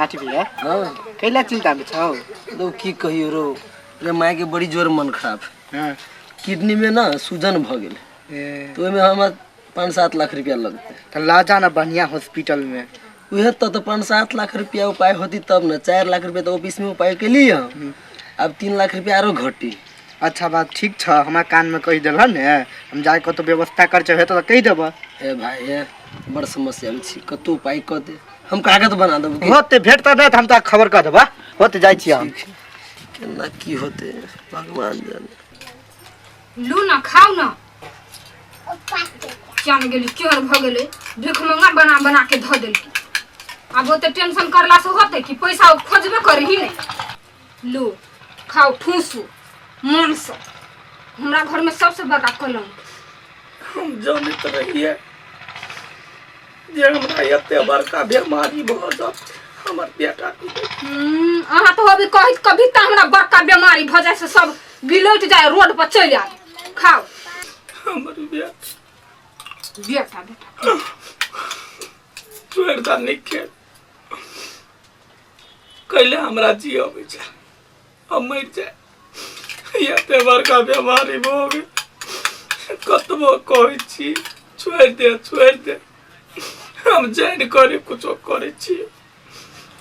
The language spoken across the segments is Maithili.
लाठी भैया। हाँ। कैला चिंता में छौ? तो की कहियो रो रे, माय के बड़ी जोर मन खराब। हाँ। किडनी में ना सूजन भ गेल। ए, तो ओहिमे हमरा 5-7 लाख रुपया लगतै। तो ला जाना बढ़िया हॉस्पिटल में। उहे तो 5-7 लाख रुपया उपाय होती तब न। 4 लाख रुपया तो ऑफिस में उपाय केली हम, अब 3 लाख रुपया आरो घटी। अच्छा बात ठीक छ, हमरा कान में कहि देलह ने, हम जाके कतौ व्यवस्था कर छै हेतौ तऽ कहि देबह। ए भाई ए बड़ समस्या में छी, कतौ उपाय कऽ दे, हम कागज बना देब की? होते भेटतै नहि तऽ हम तोरा खबर कऽ देबह। होते जाइ छी हम। केना की होते भगवान जाने। लू ना खाउ ना, जान गेली केहन भऽ गेलै, भीख मंगा बना बना के धऽ देलकै। आब ओते टेंशन करला से होतै कि पैसा ओ खोजबे करही नहि। लू खाउ ठूसू मन से, हमरा घर में सबसे बड़का कलंक। हम जानैत रहियै जे हमरा एते बड़का बीमारी भऽ जात हमर बेटा के। अहाँ तो अभी कहैत कभी तऽ हमरा बड़का बीमारी भऽ जाय से सब बिलट जाय रोड पर चलि आयल। खाउ हमर बेटा। बेटा बेटा छोड़ि दऽ निके कैले हमरा जी अबै छै, हम मरि जाय। एते बड़का बीमारी भऽ गेल, कतबो कहै छी छोड़ि दे छोड़ि दे, हम जानि करी कुछो करै छी,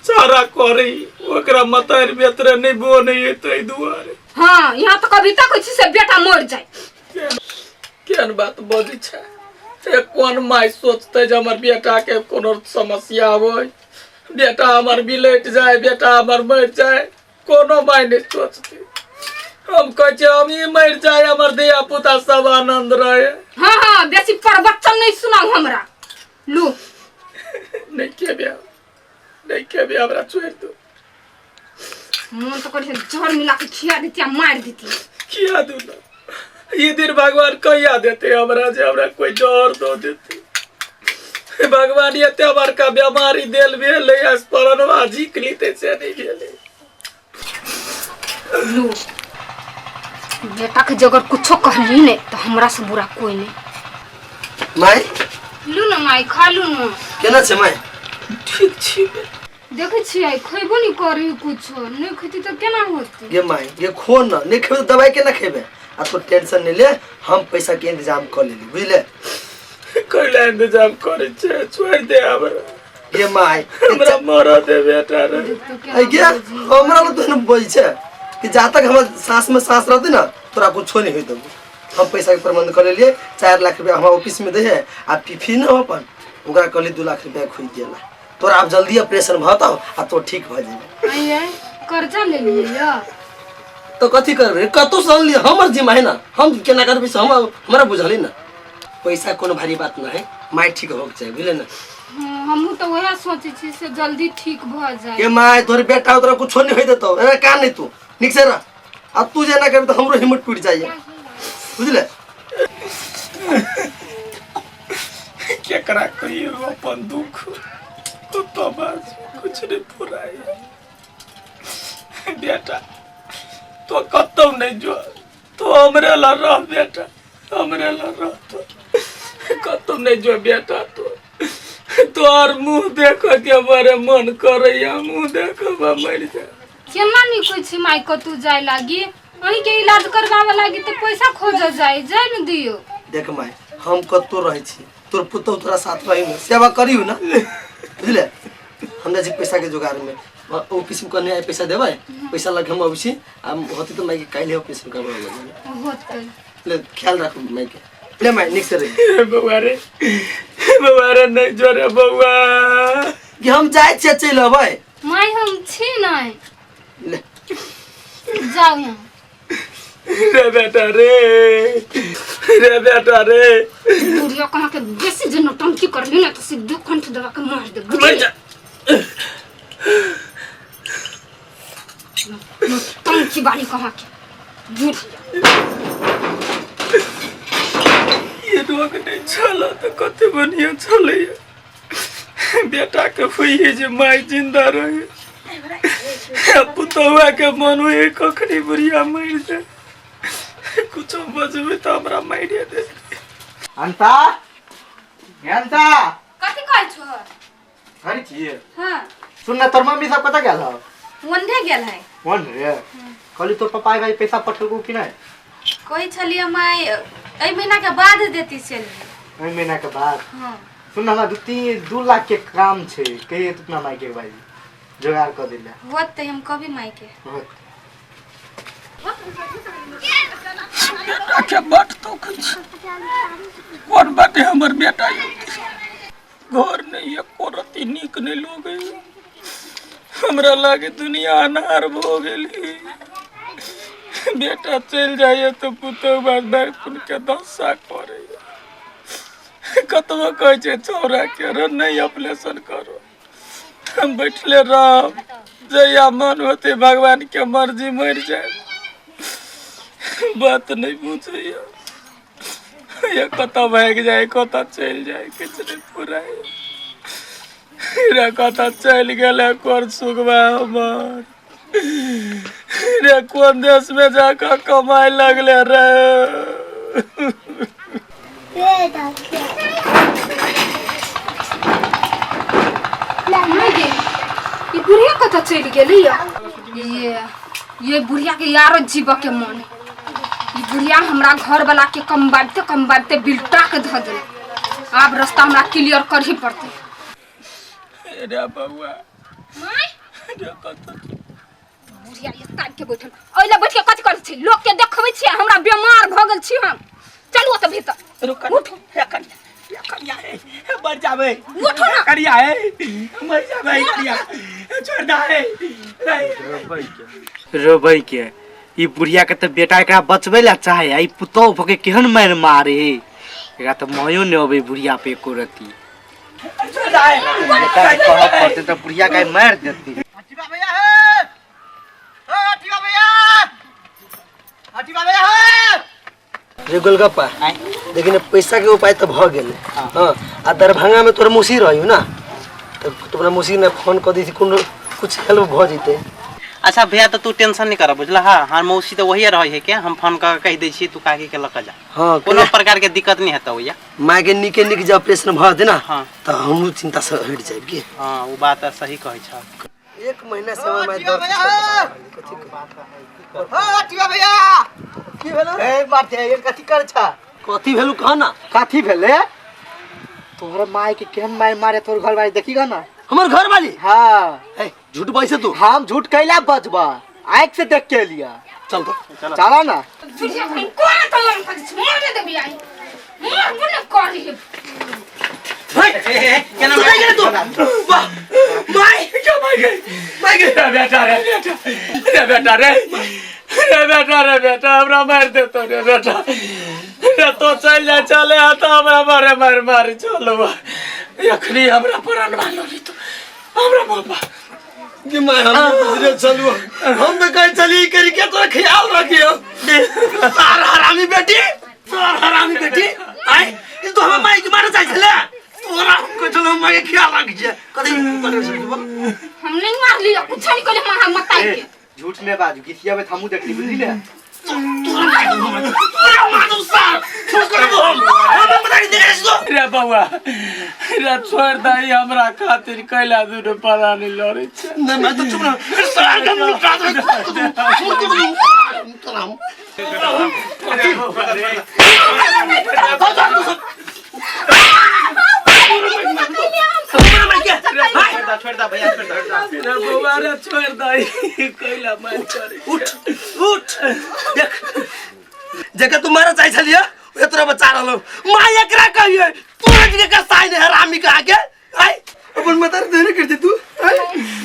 चारा करी ओकरा मतारि बेतरे नहि बनै ताहि दुआरे। हाँ यहाँ तो कविता कहै छी से बेटा मरि जाय। केहन बात बजै छै, कोन माय सोचतै जे हमर बेटा के कोनो समस्या होय, बेटा हमर बिलटि जाय, बेटा हमर मरि जाय, कोनो माय नहि सोचतै। हम कहै छियै हम ई मरि जाय, हमर धिया पुता सब आनंद रहे। हाँ हाँ बेसी प्रवचन नहीं सुनाउ हमरा। लू नहीं खेबे, नहीं खेबे, हमरा छोड़ि दो। मन तो करै छै जहर मिला के खिया देती आ मारि देती। खिया दू ना, ये दिन भगवान कहिया देते हमरा जे हमरा कोई जहर दो देते। भगवान एते बड़का बीमारी देल भेलै, स्मरणवा झीक लीते से नहीं भेलै। लू बेटा के जगर कुछो कहली नहीं तो हमरा से बुरा कोई नहीं। माय लू ना माय खा लू ना। केना छै माय? ठीक छी। देखै छियै खैबो नहीं करी, कुछो नहीं खैती तो केना होतै? गे माय गे खो ना, नहीं खेबे तो दवाई केना खेबे? आ तो टेंशन नहीं ले, हम पैसा के इंतजाम कर लेली बुझले। कैला इंतजाम करै छै, छोड़ि दे हमरा। गे माय हमरा मरऽ दे बेटा रे। ऐ गे हमरा लग तो बोल छै कि जा तक हमर सांस में सांस रहतै ना तोरा कुछो नहीं होइत। हम पैसा के प्रबंध कर लेलिए, 4 लाख रुपया हमरा ऑफिस में दे है आ फीफी न अपन ओकरा कहली 2 लाख रुपया खोज देला। तोरा आब जल्दी ऑपरेशन भऽ आ तो ठीक भऽ जेबे। आइए कर्जा ले लियै तो कथी करबे, कतौ से अनलियै, हमर जिम्मा है ना, हम केना करबै से हमरा बुझली ना। पैसा कोनो भारी बात ना है, माय ठीक होके चाही बुझले ना। हमहूँ तो वएह सोचै छी से जल्दी ठीक भऽ जाए। ये my तोहर बेटा तोरा कुछो नहीं होई देतौ, एना का नहीं तू निक से रह। आ तू जेना करबी तऽ हमरो हिम्मत टूटि जाइए बुझले। केकरा कहियो अपन दुख, कतऽ बाजू कुछ नहीं फुराइए। बेटा तो कतौ नहीं जो, तो हमरे ला रह बेटा, हमरे ला रह, तो कतौ नहीं जो बेटा। तो तोहर मुँह देख के बड़े मन करैया, मुँह देख मरि जाए। केना निक छै माय कतौ जाय लागी, अहीं के इलाज करवावे लागी तो पैसा खोज जाय, जाय न दियो। देख माय हम कतौ रहै छी, तोर पुतहु तोरा साथ रही ना, सेवा करियो ना बुझले। हम जाइ छी पैसा के जोगाड़ में, ऑफिस में कहने आइ पैसा देबै, पैसा लग हम अबै छी। आ होतै तऽ माय के काल्हि ऑपरेशन करवाबै होतै। ले ख्याल राखू माय के, ले माय नीक से रही। बौआ रे बौआ रे नहीं जोरे बौआ कि हम जाइ छियै चलि अबै। माय हम छी नहीं। ले जाओ यहाँ। रे बेटा रे, रे बेटा रे। बुढ़िया कहाँ के बेसी जे नौटंकी करली ना तो सीधे कंठ दबा के मार दे। मर जा। नौटंकी बाली कहाँ के बुढ़िया। ये रोग नहीं छला तो कते बढ़िया छलैया। बेटा के हुई है जे माय जिंदा रहे, पुतहुआ के मन हुई कखनी बुढ़िया मरि जाए, कुछो बजबै तऽ हमरा मारिए दे। अंता अंता कथी कहै छो? घरे छियै? हाँ। सुन ना, तोर मम्मी सब कतऽ गेल हौ? ओन्ने गेल है। कोन रे? कहली तोर पप्पा भाई पैसा पठेलकौ कि नहि? कहै छलियै माय एहि महीना के बाद देती सैलरी। एहि महीना के बाद? हाँ। सुन ना, हमरा 2-3 लाख के काम छै, कहिए तू अपना माय के भाई जोगाड़ कऽ दिले। होतै, हम कहबै माय के। होत। बेटा के बाट तो कोन बाटे हमर बेटा यौ? घर नहीं एको रत्ती नीक नहीं लोगे। हमरा लागे दुनिया अन्हार भऽ गेली। बेटा चलि जाइए तो पुतहु बात भाई के दशा करैए। कतबो कहै छै छौड़ा के रे नहीं ऑपरेशन करो, हम बैठले रहब, जहिया मन होते भगवान के मर्जी मरि जाए। बात नहीं बुझैया, ये कतऽ भागि जाए कतऽ चलि जाए किछु नहीं पुराय। रे कतऽ चलि गेलै कोन सुगबा हमर? रे कोन देश में जाकऽ कमाय लगले रे? ई बुढ़िया कतऽ चलि गेलै? ये बुढ़िया के यारो जीव के मन। ई बुढ़िया हमरा घर वाला के कमबाते कमबाते बिलटा के धऽ देल। आब रास्ता हमरा क्लियर करही पड़तै। रे बउआ, माय रे कतऽ बुढ़िया ये ताक के बैठल ओइला बैठ के कथी करै छी? लोक के देखबै छी हमरा बीमार भऽ गेल छी हम। चलू ओतऽ भीतर। रुक, उठू। हे कनिया, हे कनिया, हे मर जाबै। उठू ना। कनिया, हे मर जाबै कनिया, हे छोड़ दा, हे रोबै के ई बुढ़िया के तऽ बेटा एकरा बचबै लए चाहे, आ ई पुतोह भऽ के केहन मारि मारे। एकरा तऽ मायो नहि अबै बुढ़िया पे एको रत्ती। छोड़ दा, हे बेटा के कहऽ पड़तै तऽ बुढ़िया के मारि देतै। भैया हे, ओ अटिया भैया, अटिया भैया हे। रे गोलगप्पा, लेकिन पैसा के उपाय तो भ गेल। हाँ, आ दरभंगा में तोर मौसी रही ना, तो तोरा मौसी ने फोन कर दी कोनो कुछ हेल्प भ जते। अच्छा भैया, तो तू टेंशन नहीं कर बुझला। हाँ हाँ, मौसी तो वही रही है के हम फोन कर कह दै छी, तू काकी के लक जा। हाँ, कोनो प्रकार के दिक्कत नहीं हेतौ भैया। माय के नीके नीक जे ऑपरेशन भ जेतै ना, हाँ। तो हमहूँ चिंता से हटि जायब की। हाँ, वो बात सही कहै छ। एक महीना से हमर माय दर्द कथी अटिया भैया, की भेलौ? ए बाटे ये कथी कर छ? कथी भेलौ कह ना। कथी भेले? तोहर माय के केहन मार मारे तोहर घर वाली देखी ना। हमर घर वाली? हाँ। ए झूठ बैसे तू। हम झूठ कैला बजबा, आँख से देख के लिया। चल तो चला ना। बुढ़िया कहीं कोना तो हम कथी छी? मारे देबी आई। मार बने करी हे। केना तू गई तू? वाह my क्या माय गई? My गई रे बेटा, रे बेटा, रे बेटा, रे रे बेटा, रे बेटा, हमरा मारि देतो रे बेटा। रे तो चल जा, चले आ तो हमरा मारे मार मारे चलो। अखनी हमरा प्राण मारलो रे तू, हमरा बाबा कि मैं हम गुजरे चलू। हम तो कहीं चली करी के तोरा ख्याल रखियो। सार हरामी बेटी, सार हरामी बेटी, आय ई तो हम माई के मारे चाहे छले। तोरा हम कह चलो माई के ख्याल रखिए। कथी कथी से बोल? हम नहीं मार लिया, कुछ नहीं कहले मां मताई के। झूठ ने बाजू, घिसियाबे हमहूँ देखली बुझली ने। तोरा मार दू सार, छोड़ कर दो हम। हम बता के देख दो। रे बउआ, रे छोड़ दही हमरा खातिर कैला दुनू प्राणी लड़ै छै। नहीं मैं तो चुप रह। सार के मुंह काट दे। छोड़ के बोलू तोरा हम। छोड़ दा भैया, छोड़ दा। रे बउआ, रे छोड़ दही कैला मार करे। उठ उठ, देख जगह तू मारा चाहे छलिए ओए तोरा बचा रहलो। मां एकरा कहिए तोरा जी के साइन हरामी के आगे आय अपन मतार देने करते तू। आय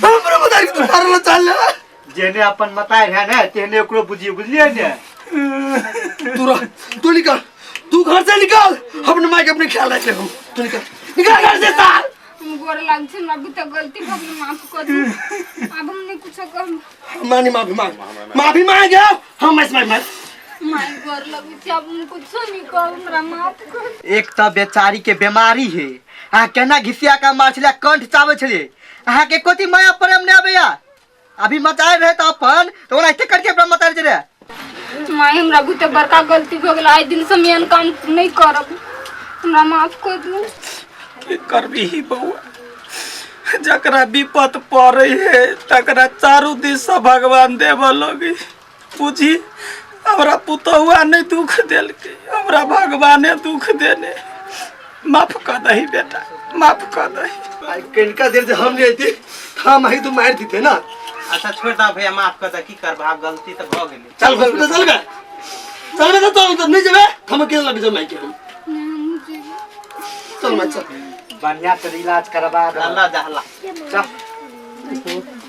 हमरा मतार के तू मारलो चल। जेने अपन मतार है ने तेने ओकरो बुझिए बुझलिए ने। तू रह, तू निकल, तू घर से निकल। अपने मां के अपने ख्याल रख ले हम। तू निकल, निकल घर से साल। हम गोर लाग छी, हमरा भी तो गलती भ गेल, माफ कर दू। आब हम नहीं कुछ कहब। मानी माफी मांग, माफी मांग हम इस मांग। माय गोर लगै छी, आब हम कुछ नहीं कहब, हमरा माफ कर। एक तो बेचारी के बीमारी है, अहाँ केना घिसिया के मार छलियै, कंठ चाबै छलियै, अहाँ के कोती माया प्रेम नहीं आबैया। अभी मचाए रहे तो अपन तो ओनाहिते करके अपना मचाए रहे। माय हमरा बुते बड़का गलती भ गेल, आइ दिन से हम एहन काम नहीं करब, हमरा माफ कर दू। की करबी बउआ, जकरा विपत पड़े है तकरा चारू दिस से भगवान देबऽ लगे। बुझी हमरा पुतहुआ नहीं दुख देलकै, हमरा भगवाने दुख देने। माफ कऽ दही बेटा, माफ कऽ दही। आई कनिका देर जे हम नहीं अइती हम आई तो मारि दिते ना। अच्छा छोड़ दा भैया, माफ कर दे, की करबा, आब गलती तऽ भऽ गेलै। चल हॉस्पिटल चल गए, चल गए, चल चल नहीं जेबे हम अकेले लग जाओ माइके हम। चल मैं चल बढ़िया से इलाज करवा दे। अल्लाह जा अल्लाह। चल।